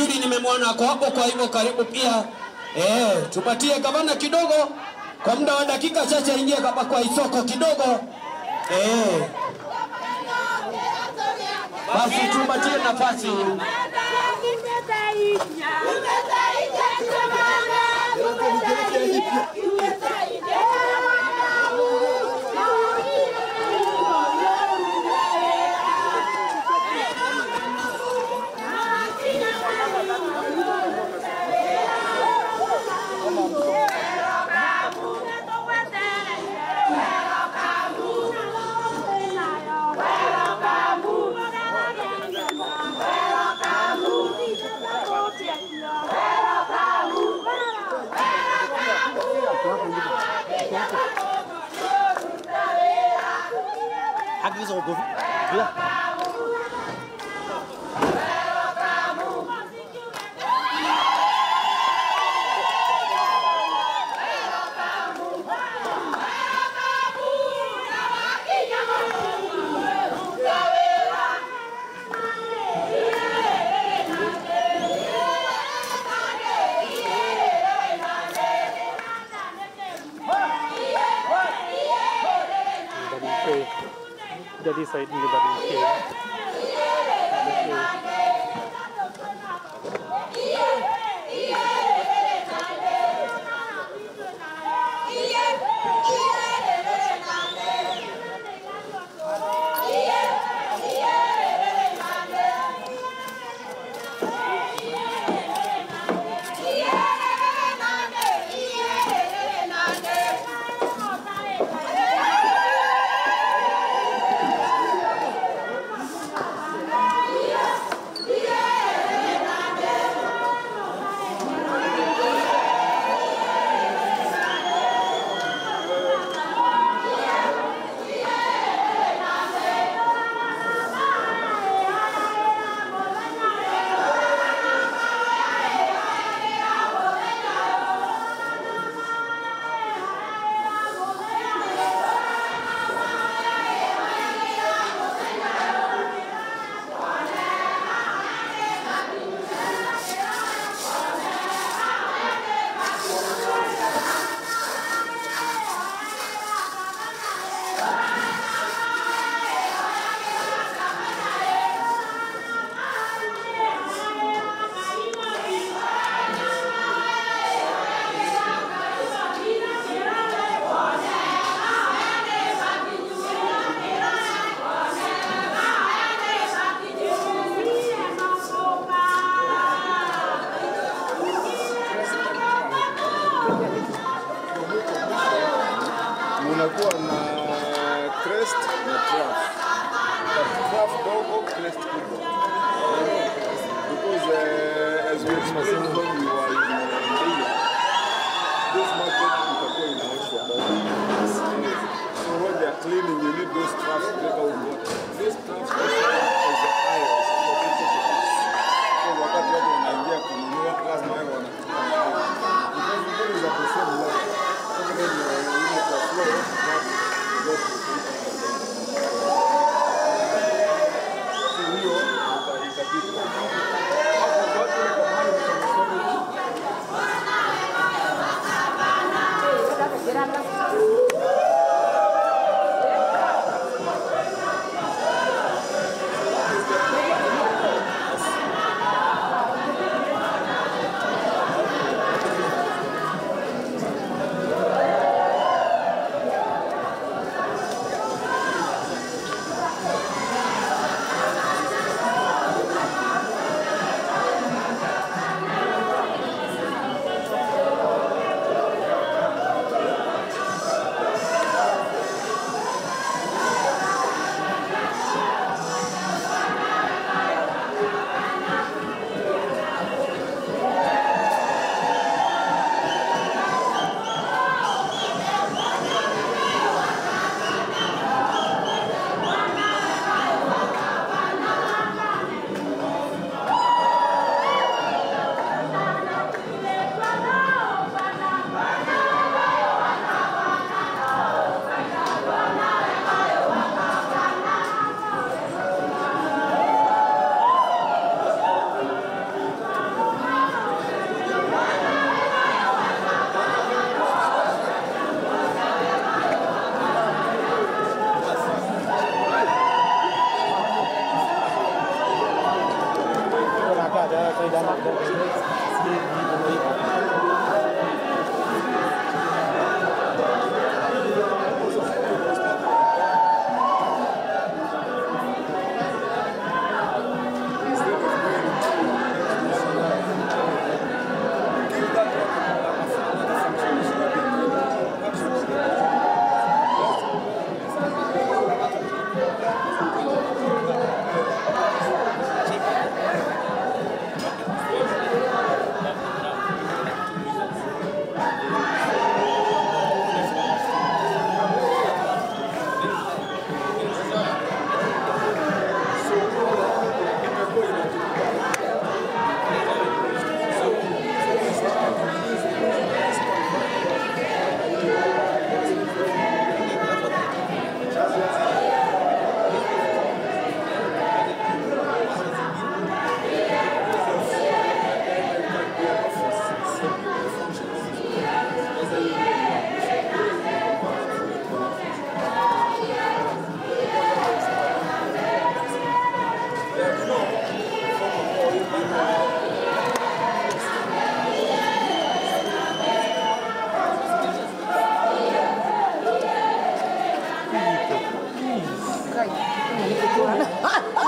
Nimemwona ako hapo, kwa hivyo karibu pia. Tupatie gavana kidogo kwa muda wa dakika chache, ingie hapa kwa isoko kidogo. Basi tupatie nafasi. Jadi side ni baru okay. Unakuwa na crest na trough. Trough dogo, crest kubwa. Because as we explained when we were in Kenya, this market itakuwa inaoshwa. So when they are cleaning, you need those troughs to take out water. These troughs also act as the aisles for people to pass. So wakati watu wanaingia kununua, lazima wawe wanapita na aisle. Because the thing is at the same level.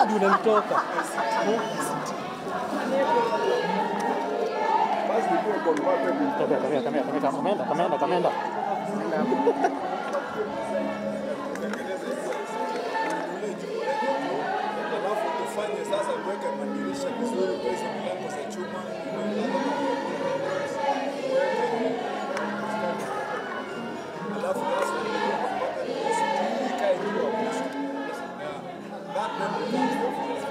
Ndio unamtoka. Basi nikuwe converted into Kamenda, kamenda, kamenda. Alafu tufanye sasa, tuweke madirisha vizuri kwa hizo milango za chuma. Alafu sasa ikae ikiwa mwisho. That then becomes the office.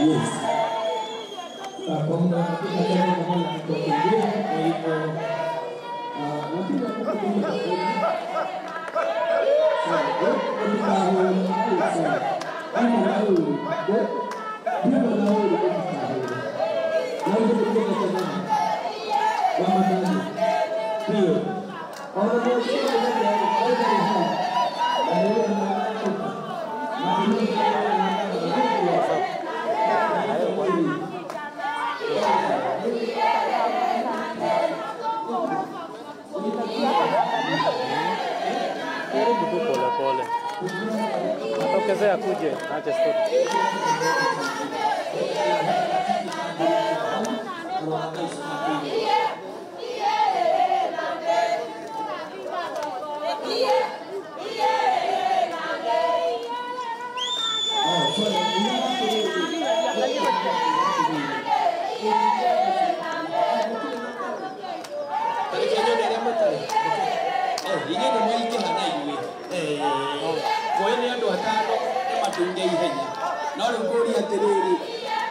Yes. Kwa muda wa dakika chache naona tutakimbia, kwa hivyo napenda kukumbusha Karibu tu pole pole. Natokezea kuje, acha story.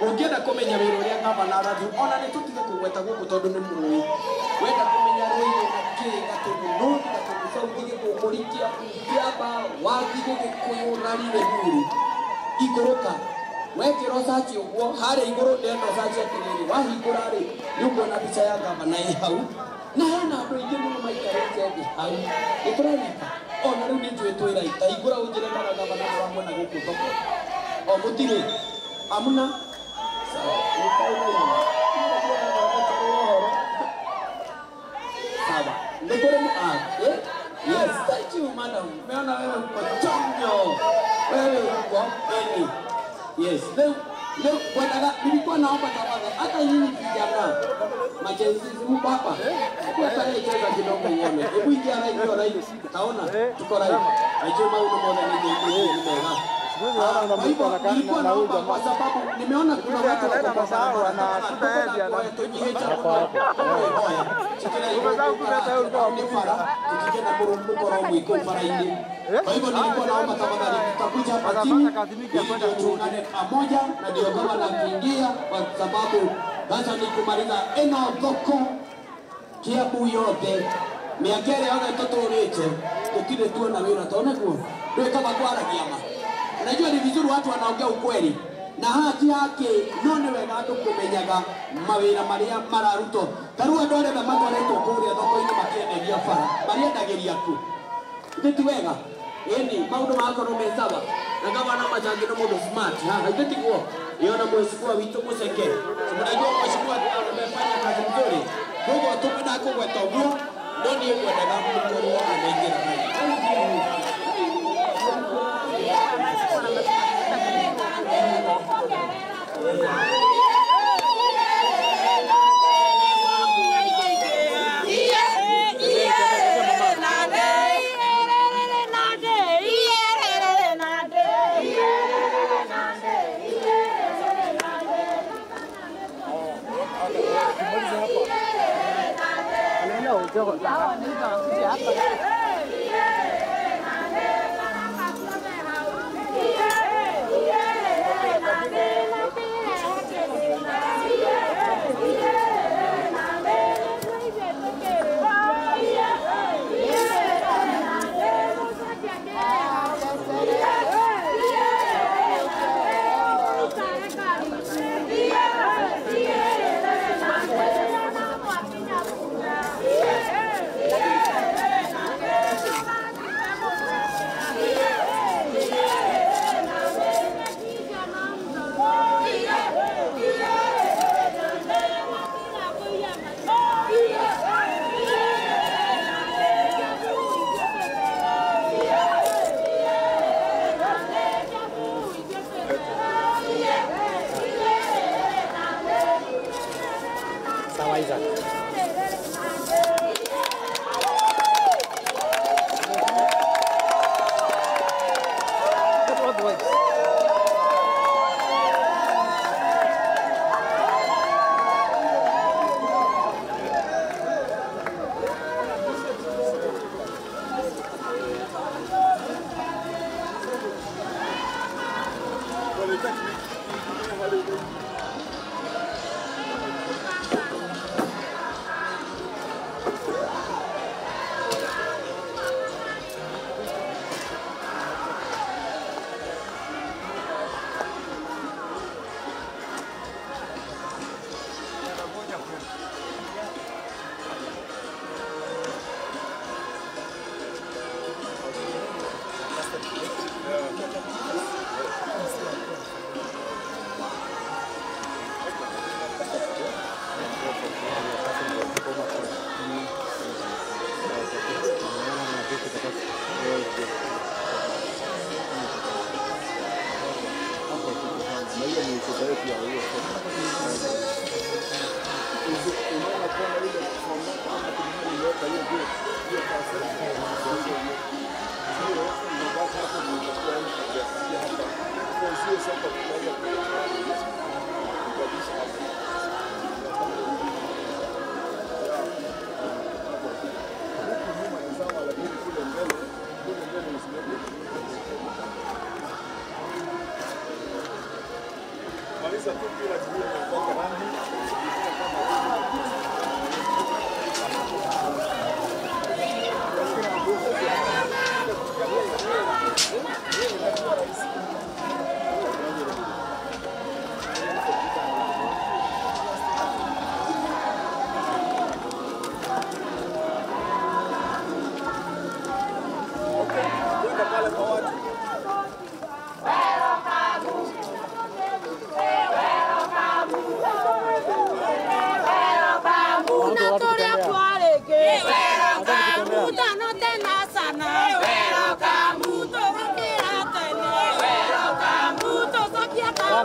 Ũngĩenda kũmenya wĩra ũrĩa gavana arathiĩ ona nĩ tũtige kũgweta gũkũ tondũ nĩ mũĩ wenda kũmenya rũirũ na kĩ Gatũndũ North Gatũndũ South Gĩthũngũri Kĩamba Wangigũ Gĩkũyũ Rarire Nyũrũ ikũrũka wekĩra ũcaci ũguo harĩa igũrũ ndĩrenda ũcaci atĩrĩrĩ wahingũra rĩ nĩ ũkuona mbica ya gavana ĩ hau na hena andũ aingĩ mũno maikarĩte thĩ hau nĩ tũranyita ona rĩu nĩ njũĩ twĩ right ta hingũra ũnjĩre kana gavana ndũramuona gũkũ thoko o mũtirĩ amuna. Sawa. Yes, thank you madam. Umeona wewe uko chonjo. Wewe uko kweli. Yes. Leo leo kwa nilikuwa naomba tafadhali hata nyinyi vijana majenzi mko hapa. Kwa tarehe cheza kidogo uone. Hebu ingia right right. Utaona tuko right. Najua maundu mothe ni ni mega. Nilikuwa naomba kwa sababu nimeona kuna watu kwa hivyo nilikuwa naomba tafadhali tutakuja hapa chini ili tuungane pamoja na ndio kama nakiingia kwa sababu sasa ni kumaliza eno thoko Kiambu yothe mĩaka ĩrĩa yothe tũtũrĩte tũtirĩ tuona wĩra tondũ nĩguo ndũĩ kaba kwaragia ma. Unajua ni vizuri watu wanaongea ukweli na haki yake no nĩ wega andũ kũmenyaga mawĩra marĩa mararutwo. Ta rĩu andũ arĩa makoretwo kũrĩa thoko-inĩ makĩenderia bara marĩendagĩria kũ? Ithe ti wega? Ĩni maũndũ magakorwo me sawa na gavana Machangi nĩ mũndũ smart haha ithe tiguo? Yona mheshimiwa witũ Mũceke, mnajua mheshimiwa amefanya kazi nzuri, koguo tũmendaga kũgweta ũguo no niĩ ngwendaga mũkorwo anaingĩra. Sawa Isaac.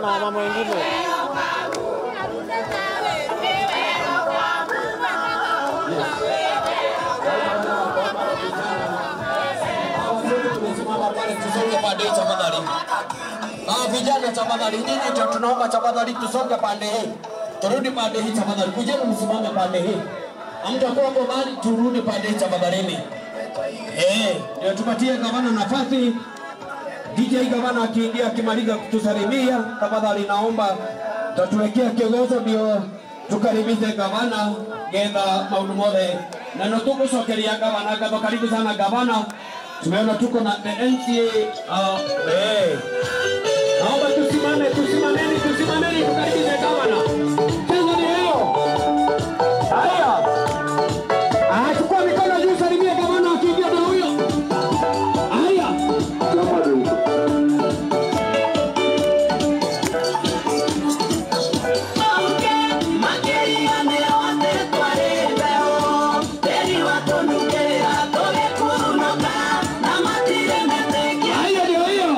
Na mama wengine. Vijana tafadhali, nyinyi ndio tunaomba tafadhali tusonge pande hii. Turudi pande hii tafadhali. Kujeni msimame pande hii. Hamtakuwa kwa mbali, turudi pande hii tafadhalini. Ndio tupatie gavana nafasi. DJ gavana akiingia akimaliza kutusalimia, tafadhali naomba tatuwekea kiongozo ndio tukaribishe gavana getha maundu mothe. Na no tugucokeria gavana ngatho. Karibu sana gavana. Tumeona tuko na the NCA. Naomba tusimame, tusimameni, tusimameni tukaribishe gavana. Chezo ni leo. Haya. Chukua mikono juu, salimia gavana akiingia na huyo. Haya. Haya ndio hiyo.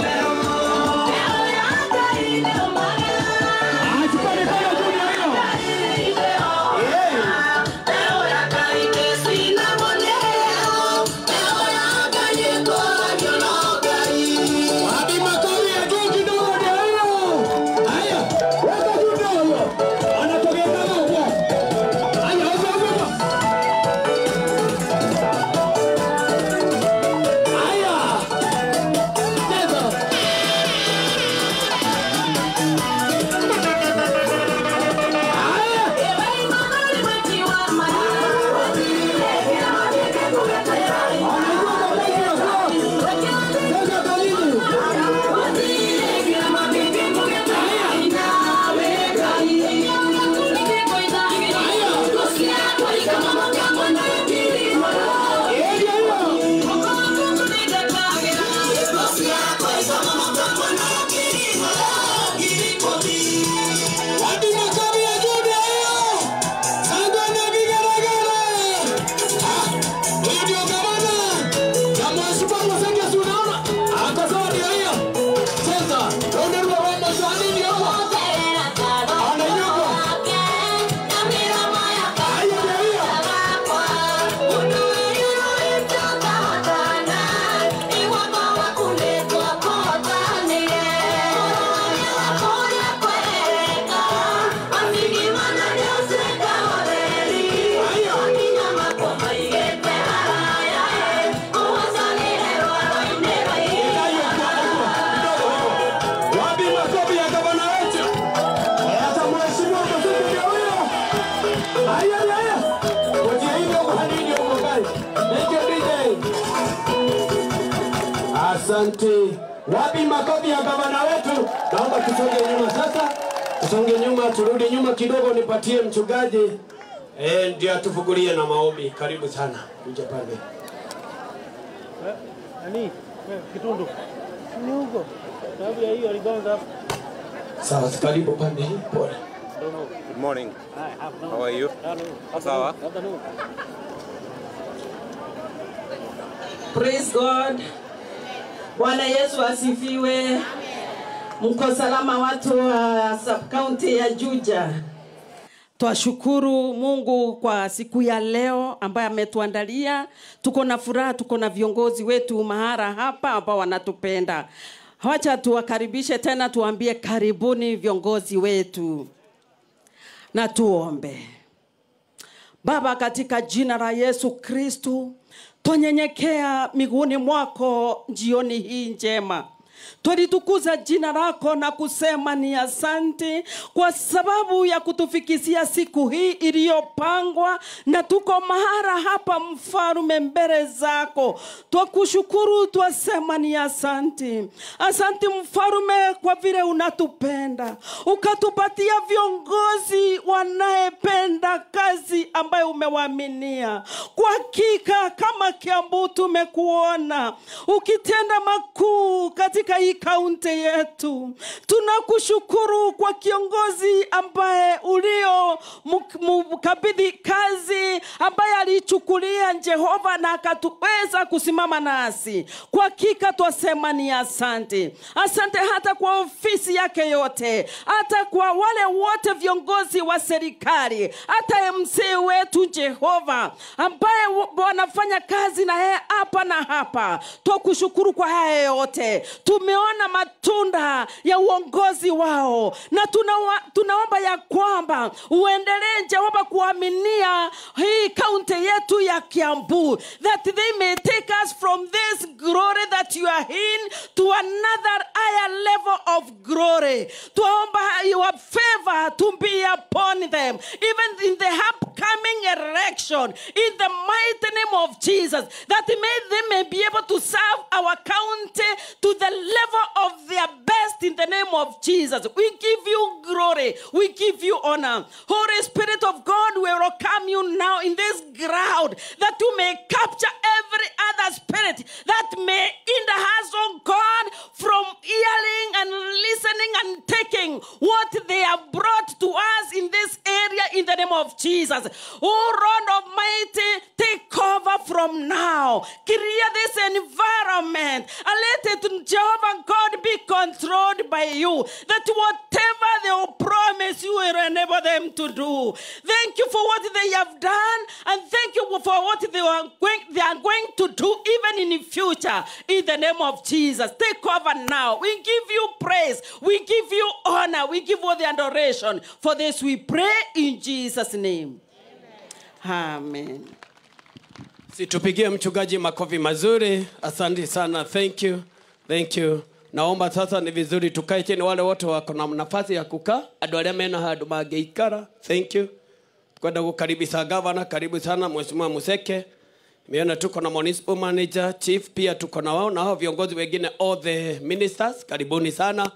Asante. Wapi makofi ya gavana wetu? Naomba tusonge nyuma sasa. Tusonge nyuma, turudi nyuma kidogo, nipatie mchungaji. Ndiye atufungulie na maombi. Karibu sana. Kuja pale. Nani? Kitundu. Ni huko. Sababu ya hiyo aligonga hapo. Sawa, karibu pande hii. Pole. Good morning. How are you? Sawa. Praise God. Bwana Yesu asifiwe. Mko salama watu wa sub county ya Juja? Twashukuru Mungu kwa siku ya leo ambaye ametuandalia. Tuko na furaha, tuko na viongozi wetu mahara hapa ambao wanatupenda. Wacha tuwakaribishe tena, tuambie karibuni viongozi wetu. Na tuombe. Baba, katika jina la Yesu Kristo, twanyenyekea miguuni mwako jioni hii njema. Twalitukuza jina lako na kusema ni asante kwa sababu ya kutufikisia siku hii iliyopangwa, na tuko mahara hapa mfalme mbele zako. Twakushukuru, twasema ni asante. Asante mfalme kwa vile unatupenda, ukatupatia viongozi wanayependa kazi ambayo umewaaminia. Kwa hakika kama Kiambu tumekuona ukitenda makuu katika hii kaunti yetu. Tunakushukuru kwa kiongozi ambaye ulio mkabidhi kazi, ambaye alichukulia Jehova na akatuweza kusimama nasi. Kwa hakika twasema ni asante. Asante hata kwa ofisi yake yote, hata kwa wale wote viongozi wa serikali, hata MC wetu Jehova ambaye wanafanya kazi na yeye hapa na hapa. Twakushukuru kwa haya yote. Tumeona matunda ya uongozi wao, na tunaomba ya kwamba uendelee Jehova kuaminia hii kaunti yetu ya Kiambu, that they may take us from this glory that you are in to another higher level of glory. Tuomba your favor to be upon them, even in the upcoming election, in the mighty name of Jesus, that they may be able to serve our county to the level of their best in the name of Jesus. We give you glory. We give you honor. Holy Spirit of God, we welcome you now in this ground, that you may capture every other spirit that may hinder us, oh God, from hearing and listening and taking what they have brought to us in this area in the name of Jesus. Oh Lord Almighty, take cover from now. Clear this environment and let it, Jehovah God, be controlled by you, that whatever they will promise, you will enable them to do. Thank you for what they have done, and thank you for what they are going to do even in the future. In the name of Jesus, take over now. We give you praise, we give you honor, we give all the adoration. For this we pray in Jesus' name. Amen. Amen. Situpigie mchungaji makofi mazuri. Asante sana. Thank you. Thank you. Naomba sasa ni vizuri tukae chini, wale wote wako na nafasi ya kukaa, andũ arĩa mena handũ mangĩikara. Thank you. Kwenda kukaribisha gavana, karibu sana Mheshimiwa Museke. Nimeona tuko na municipal manager, chief, pia tuko na wao na hao viongozi wengine, all the ministers, karibuni sana.